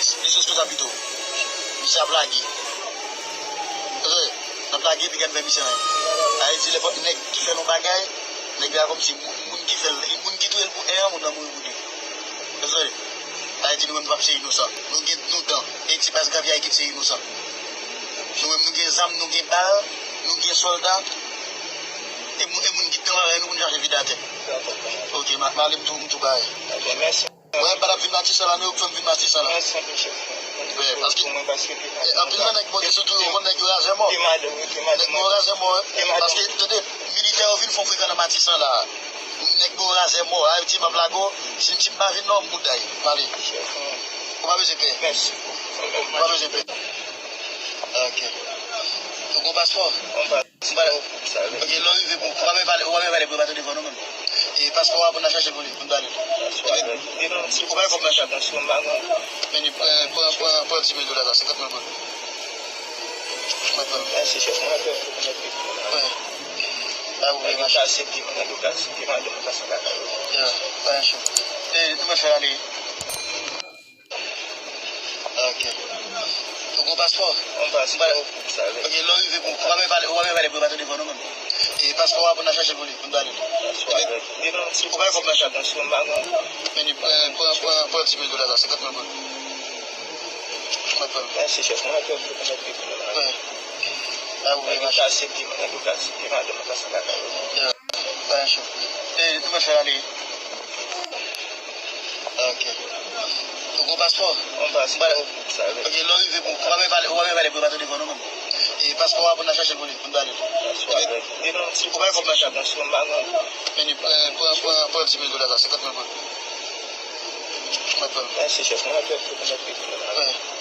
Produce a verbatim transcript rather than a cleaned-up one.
Plis responsab pito. Misye ap lage. Tande, n ap lage epi gad fè misye menm. Sa vle di nenpòt nèg ki fè nou bagay, nèg la kòmsi moun, moun ki fè l, moun ki touye l pou en an, moun nan mouri pou de. Tande, sa vle di nou menm nou p ap se inosan. Nou gen nou dan. E se pa grav a ekip se inosan. Nou menm nou gen zam, nou gen bal, nou gen sòlda. E moun, e moun ki travay nou pou nou chache vide atè. Ok, m a- m ale m tou, m tou bare. Ok, mèsi. Wè, m pa t ap vin Matisan la, non, yo k fè m vin Matisan la. Mèsi anpil, chèf. Wè, paske, e, anpil nan nèg Bondye sitou yo konn nèg yo razè mò. Nèg yo razè mò, wi. Paske, tande, militè yo vin fè frekan nan Matisan la. Nèg yo razè mò, a, yo di m ap lage w, si, si m pa vin non, m bouday. M ale. Ou pa bezwen pè. Ou pa bezwen pè. Ok. Ou gon paspò? Ok, lè w rive, bon, ou pa menm pale, ou pa menm pale pou yo pa tande vwa nou menm. E paspò a pou n al chache pou li, pou n ba li. Ou bay kòb nan chak. Men li pran, pran, pran, pran dis mil dola sa, senkant mil goud. Mwen pran. Mèsi, chèf. Mwen pran. Wè. Pa pwoblèm, mache. Ya, pa yon chou. E, nou mèt fè l ale. Ok. Ou gon paspò? Yon paspò. Ok, lè w rive, bon, ou pa menm pale, ou pa menm pale pou yo pa tande vwa nou menm. E paspò a pou n al chache pou li, pou n ba li. Ou bay kòb nan chak. Men li pran, pran, pran, pran dis mil dola sa, senkant mil goud. Mwen pran. Mèsi, chèf. Mwen pran. Wè. Pa pwoblèm, mache. Ya, pa yon chou. E, nou mèt fè l ale. Ok. Ou gon paspò? Yon paspò. Ok, lè w rive, bon, ou pa menm pale, ou pa menm pale pou yo pa tande vwa nou menm. E paspò a pou n al chache pou li, pou n ba li. Ou bay kòb nan chak. Men li pran, pran, pran, pran dis mil dola sa, senkant mil goud. Mwen pran. Mèsi, chèf. Mwen pran. Wè.